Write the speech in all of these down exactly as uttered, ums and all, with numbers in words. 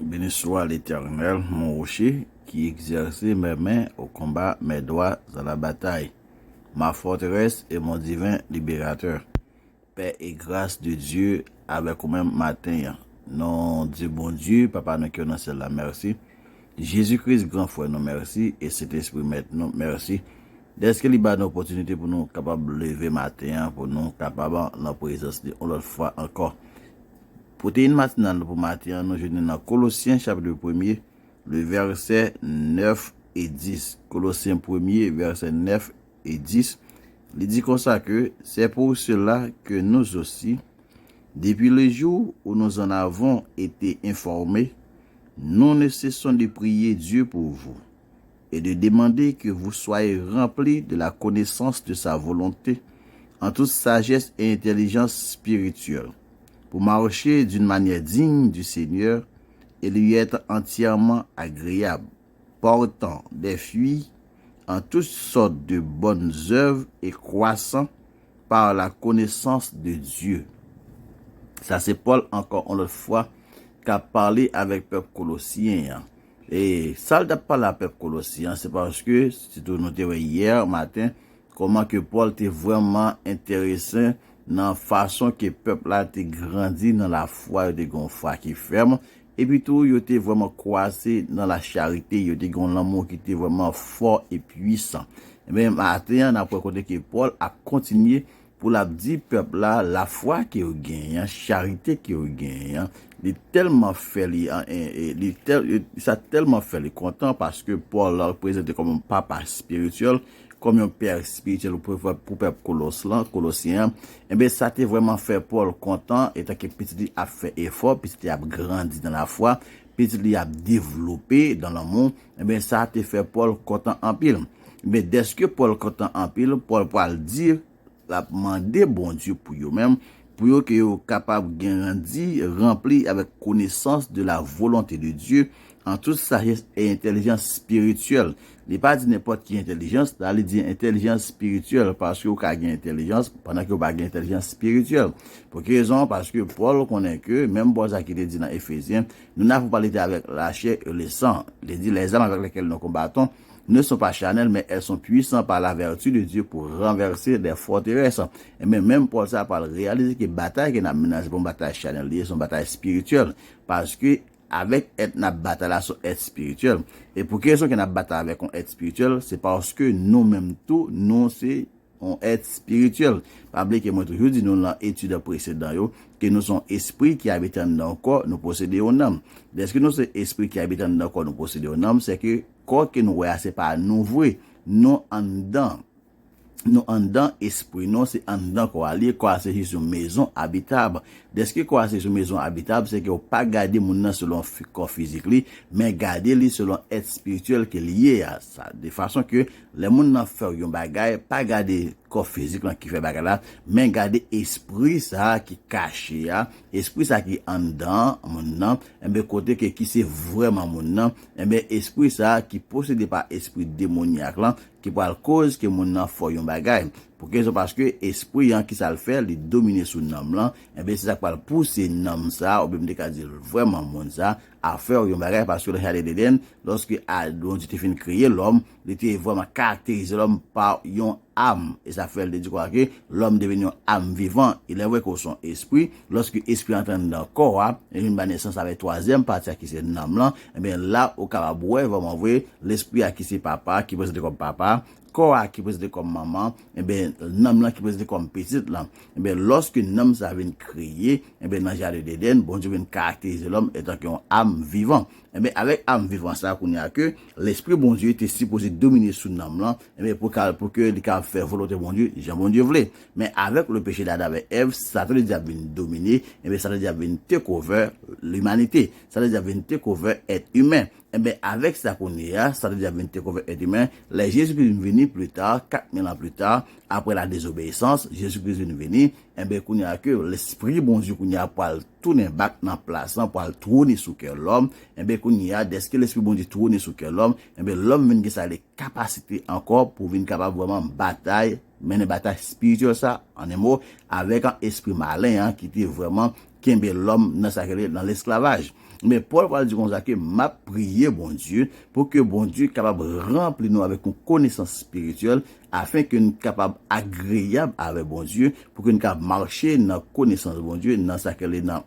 Béni soit l'Éternel, mon rocher, qui exerce mes mains au combat, mes doigts à la bataille, ma forteresse et mon divin libérateur. Pè e gras de Dye avèk ou menm maten an. Non di Bondye, Papa nou ki nan syèl la, mèsi. Jezi Kris, gran frè nou, mèsi. E Sentespri, mèt nou, mèsi. Dèske li ba nou opòtinite pou nou kapab leve maten an, pou nou kapab nan prezans li yon lòt fwa ankò. Pwoteyin matinal nou pou maten an, nou jwenn li nan Kolosyen chapit premye, le vèsè nèf e dis. Kolosyen premye, vèsè nèf e dis. Li di konsa ke, c'est pour cela que nous aussi, depuis le jour où nous en avons été informés, nous ne cessons de prier Dieu pour vous et de demander que vous soyez remplis de la connaissance de sa volonté, en toute sagesse et intelligence spirituelle, pour marcher d'une manière digne du Seigneur et lui être entièrement agréable, portant des fruits en toutes sortes de bonnes œuvres et croissant par la connaissance de Dieu. Sa se Pòl ankò yon lòt fwa k ap pale avèk pèp Kolosyen an. E sa l t ap pale a pèp Kolosyen an, se paske, sitou nou te wè yè maten, kòman ke Pòl te vrèman enterese nan fason ke pèp la te grandi nan lafwa, yo te gen yon fwa ki fèm, epi tou yo te vrèman kwase nan lacharite, yo te gen yon lanmou ki te vrèman fò e pwisan. Ebyen, maten an, n ap wè kote ke Pòl ap kontinye pou l ap di pèp la, lafwa ke yo genyen an, charite ke yo genyen an, li tèlman fè li, an, e, e, li tèl, e, sa tèlman fè li kontan, paske Pòl la prezante kòm yon papa espirityèl, kòm yon pè espirityèl pou, pou pèp Kolos lan, Kolosyen an. Ebyen, sa te vrèman fè Pòl kontan, etanke pitit li ap fè efò, pitit li ap grandi nan lafwa, pitit li ap devlope nan lanmou. Ebyen, sa te fè Pòl kontan anpil. Ebyen, dèske Pòl kontan anpil, Pòl pral di, l ap mande Bondye pou yo menm, pou yo ke yo kapab grandi, ranpli avèk konesans de la volonte de Dye, en toute sagesse et intelligence spirituelle. Li pa di nenpòt ki entèlijans, la li di entèlijans espirityèl, paske ou ka gen entèlijans pandan ke ou pa gen entèlijans espirityèl. Pou ki rezon? Paske Pòl konnen ke, menm Pòl sa ki te di nan Efezyen, nous n'avons pas lutté avec la chair et le sang. Li di, les armes avec lesquelles nous combattons ne sont pas charnelles, mais elles sont puissantes par la vertu de Dieu pour renverser des forteresses. Ebyen, menm Pòl sa pral reyalize ke batay ke n ap mennen an, se pa yon batay chanèl li ye, se yon batay espirityèl. Paske avèk èt n ap batay la, se yon èt espirityèl. E pou ki rezon ke n ap batay avèk yon èt espirityèl? Se paske nou menm tou, nou se yon èt espirityèl. Pa bliye ke mwen toujou di nou nan etid presedan yo, ke nou se yon espri ki abite anndan yon kò, nou posede yon nanm. Dèske nou se espri ki abite anndan kò, nou posede yon nanm, se ke kò ke nou wè a, se pa nou vre. Nou anndan. Nou anndan espri nou, se anndan kò a li ye. Kò a se jis yon mezon abitab. Dèske kò a se jis yon mezon abitab, se ke w pa gade moun nan selon fi-, kò fizik li, men gade li selon èt espirityèl ke li ye a. Sa, de fason ke lè moun nan fè w yon bagay, pa gade kò fizik lan ki fè bagay la, men gade espri sa a ki kache a, espri sa a ki anndan moun nan, enben kote ke ki se vrèman moun nan, enben espri sa a ki posede pa espri demonyak lan, ki pral koz ke moun nan fè w yon bagay. Pou ki rezon? Paske espri an, ki sa l fè? Li domine sou nanm lan, enben se sa k pral pouse nanm sa a, oubyen m te ka di l vrèman moun sa a, a fè w yon bagay, paske nan jaden Edenn, lòske a, Bondye te fin kreye lòm, li te vrèman karakterize lòm pa yon am. E sa fè l te di kwa ke lòm deveni yon am vivan. Il est vrai ke w se yon espri, lòske espri antre anndan kò a, e vin bay nesans avèk twazyèm pati a ki se nanm lan, ebyen la ou kapab wè vrèman vre lespri a ki se papa, ki prezante kòm papa, kò a ki prezante kòm manman, ebyen nanm lan ki prezante kòm pitit lan. Ebyen lòske nanm sa vin kreye, ebyen nan jaden Edenn, Bondye vin karakterize lòm etanke yon am vivan. Ebyen avèk am vivan sa kounye a ke lespri Bondye te sipoze domine sou nanm lan, ebyen pou ka, pou ke li ka fè volonte Bondye, jan Bondye vle. Men avèk le péché d'Adam et Èv, Satan ledyab vin domine, ebyen Satan ledyab vin take over limanite. Satan ledyab vin take over èt imen. Enben, avèk sa kounye a, sa te deja vin take over èt imen. Lè Jezikri vin vini pli ta, kat mil an pli ta, apre la désobéissance, Jezikri vin vini, enben, kounye a ke Lespri Bondye kounye a pral tounen back nan plas lan, pral twone sou kè lòm. Enben, kounye a, dèske Lespri Bondye twone sou kè lòm, enben, lòm vin gen sa rele kapasite ankò pou vin kapab vrèman batay, mennen batay espirityèl sa, an en mo, avèk an espri malen an ki te vrèman kenbe lòm nan sa ki rele nan lesklavaj. Men Pòl pral di konsa ke m ap priye Bondye pou ke Bondye kapab ranpli nou avèk yon konesans espirityèl, afen ke n kapab agreyab avè Bondye, pou ke n kapab mache nan konesans Bondye, nan sa ke li nan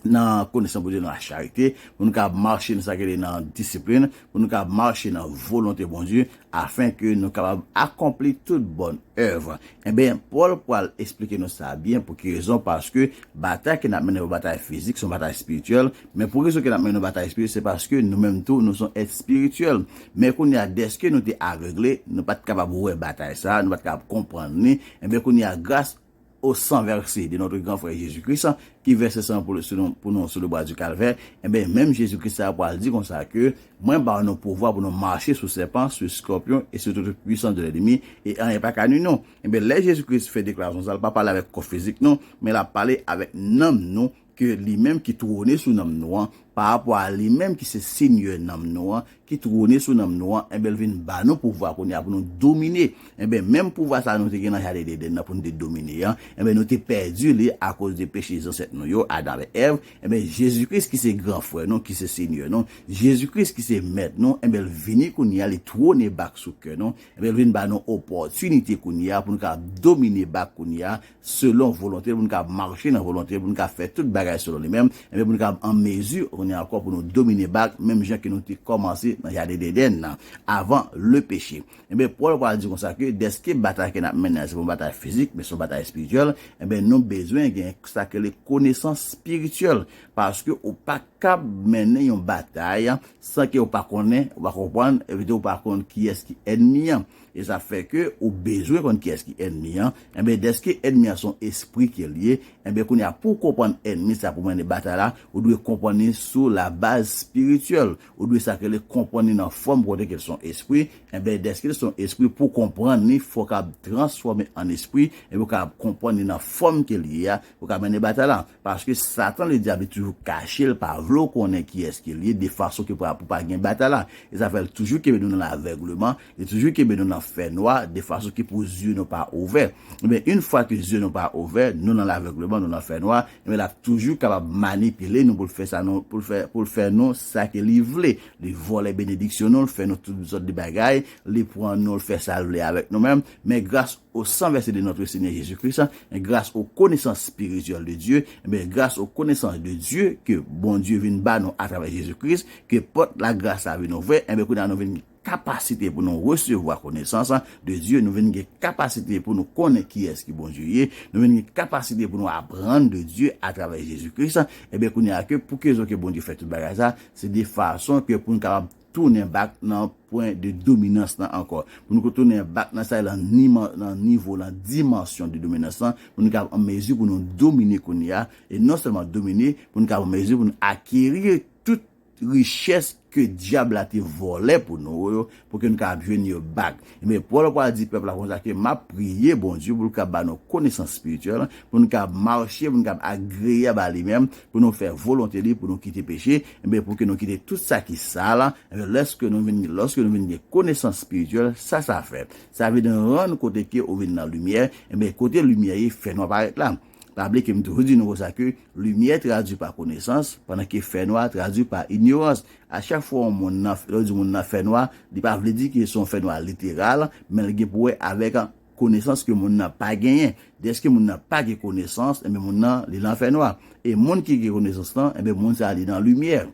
nan konesans Bondye nan lacharite, pou nou kapab mache nan sa ki rele nan disiplin, pou nou kapab mache nan volonte Bondye, afen ke nou kapab akonpli tout bòn èv. Enben, Pòl pral esplike nou sa byen pou ki rezon, paske batay ke n ap mennen, yon batay fizik, se yon batay espirityèl, men pou rezon ke n ap mennen yon batay espirityèl, se paske nou menm tou, nou se yon èt espirityèl. Men kounye a, dèske nou te avegle, nou pa t kapab wè batay sa, nou pa t kapab konprann li, enben kounye a, gras au sang versé de notre grand frère Jésus-Christ, ki vèse san pou, sou nou, pou nou sou le bwa di kalvè, enben, menm Jezi Kris sa pral di konsa ke, mwen ba nou pouvwa pou nou mache sou sèpan, sou skòpyon e sou tout pwisans de lènmi, e anyen pa ka nwi nou. Enben, lè Jezi Kris fè deklarasyon sa, l pa pale avèk kò fizik nou, men l ap pale avèk nanm nou, ke li menm ki twone sou nanm nou an, pa rapò a li menm ki se Senyè nanm nou an, ki twone sou nanm nou an, enben, l vin ba nou pouvwa kounye a pou nou domine. Enben, menm pouvwa sa a nou te gen nan jaden Edenn nan pou nou te domine an, enben, nou te pèdi li akoz de peche zansèt nou yo, Adan avèk Èv. Enben, Jezi Kris ki se gran frè nou, ki se Senyè nou, Jezi Kris ki se mèt nou, enben, l vini kounye a, li twone bak sou kè nou, enben, l vin ba nou opòtinite kounye a pou nou ka domine bak kounye a, selon volonte l, pou nou ka mache nan volonte l, pou nou ka fè tout bagay selon li menm, enben, pou nou ka an mezi, kounye a ankò, pou nou domine bak, menm jan ke nou te kòmanse nan jaden Edenn nan, avan le peche. Enben, Pòl pral di konsa ke dèske batay ke n ap mennen an, se pa yon batay fizik, men se yon batay espirityèl, enben, nou bezwen gen sa ke le konesans espirityèl, paske ou pa kab mennen yon batay san ke ou pa konnen, ou pa konprann, epi tou ou pa konn kiyès ki ènmi an. E sa fè ke ou bezwen konn kiyès ki ènmi an. Enben, dèske ènmi an se yon espri ke l ye, enben, kounye a, pou w konprann ènmi sa pou mennen batay la, ou dwe konprann li sou la baz espirityèl. Ou dwe sa ke l konprann li nan fòm kote ke l se yon espri. Enben, dèske l se yon espri, pou w konprann li, fò w kab transfòme an espri, epi w kab konprann li nan fòm ke l ye a, pou w kab mennen batay la. Paske Satan, ledyab, li toujou kache, li pa vle w konnen kiyès ke l ye, de fason ke pou, pou pa gen batay la. E sa fè l toujou kenbe nou nan lavègleman, li toujou kenbe nou nan fènwa, de fason ke pou zye nou pa ouvè. Ebyen, yon fwa ke zye nou pa ouvè, nou nan lavègleman, nou nan fènwa, ebyen, l ap toujou kapab manipile nou pou l fè sa nou, pou l fè, pou l fè nou sa ke li vle. Li vòlè benediksyon nou, l fè nou tout sòt de bagay, li pran nou, l fè sa l vle avèk nou menm. Men gras au sang versé de notre Seigneur Jésus-Christ, hein, et grâce aux connaissances spirituelles de Dieu, enben, gras o konesans de Dye ke Bondye vin ba nou atravè Jezi Kris, ke pòt lagras la vin ouvè, enben, kounye a nou vin gen kapasite pou nou resevwa konesans de Dye, nou vin gen kapasite pou nou konnen kiyès ki Bondye ye, nou vin gen kapasite pou nou aprann de Dye atravè Jezi Kris, enben, kounye a ke pou ki rezon ke Bondye fè tout bagay sa, se de fason ke pou nou kapab tounen bak nan pwen de dominans lan ankò. Pou nou tounen bak nan sa nan niman, nan nivo, nan dimansyon de dominans lan, pou nou kapab an mezi pou nou domine kounye a, e non sèlman domine, pou nou kapab an mezi pou nou akeri tout richès ke dyab la te vòlè pou nou yo, pou ke nou kapab jwenn yo bak. Ebyen, Pòl pral di pèp la konsa ke m ap priye Bondye pou l kapab ba nou konesans espirityèl, pou nou kapab mache, pou nou kapab agreyab a li menm, pou nou fè volonte li, pou nou kite peche, ebyen, pou ke nou kite tout sa ki sal, ebyen, lèske nou vin, lòske nou vin gen konesans espirityèl, sa sa fè. Sa vin rann kote ke ou vin nan limyè, ebyen, kote limyè ye, fènwa parèt la. Pa bliye ke m toujou di nou konsa ke limyè tradui pa konesans, pandan ke fènwa tradui pa inyorans. A chak fwa yon moun nan, lè w di moun nan fènwa, li pa vle di ke se yon fènwa literal, men li gen pou wè avèk konesans ke moun nan pa genyen. Dèske moun nan pa gen konesans, enben moun nan, li nan fènwa. E moun ki gen konesans lan, enben moun sa a, li nan limyè.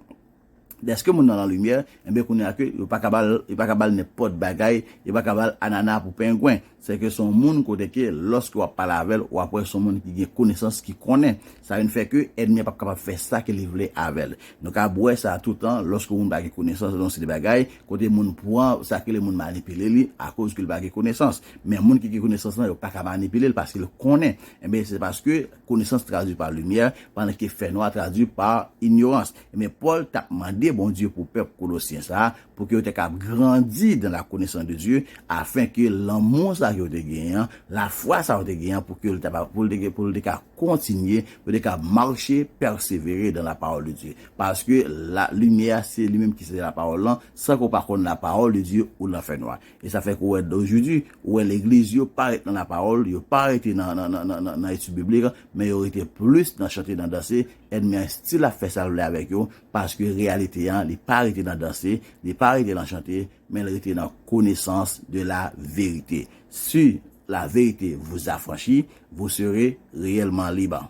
Dèske moun nan nan limyè, enben kounye a ke yo pa ka ba l, yo pa ka ba l nenpòt bagay, yo pa ka ba l anana pou pengwen. Sèke se yon moun kote ke lòske w ap pale avè l, w ap wè se yon moun ki gen konesans, ki konnen. Sa vin fè ke ènmi an p ap kapab fè sa ke li vle avè l. Nou ka wè sa toutan, lòske yon moun pa gen konesans nan yon seri de bagay, kote moun pran sa ke le moun manipile li akoz ke l pa gen konesans. Men moun ki gen konesans lan, yo pa ka manipile l paske l konnen. Enben, se paske konesans tradui pa limyè, pandan ke fènwa tradui pa inyorans. Ebyen, Pòl t ap mande Bondye pou pèp Kolosyen sa a, pou ke yo te kab grandi dans la connaissance de Dieu, afen ke lanmou sa ke yo te genyen an, lafwa sa yo te genyen an, pou ke l ta, pou l te, pou l te ka kontinye, pou te ka mache, pèsevere dans la parole de Dieu. Paske la limyè, se li menm ki se la parole lan, san ke w pa konn la parole de Dieu, ou nan fènwa. E sa fè ke w wè, ojodi, ou wè legliz yo pa ret nan la parole, yo pa rete nan, nan, nan, nan, nan, nan etid biblik, men yo rete plis nan chante, nan danse. Ènmi an still ap fè sa l vle avèk yo, paske reyalite an, li pa rete nan danse, li pa rete nan chante, men li rete nan connaissance de la vérité. Si la vérité vous affranchit, vous serez réellement libre.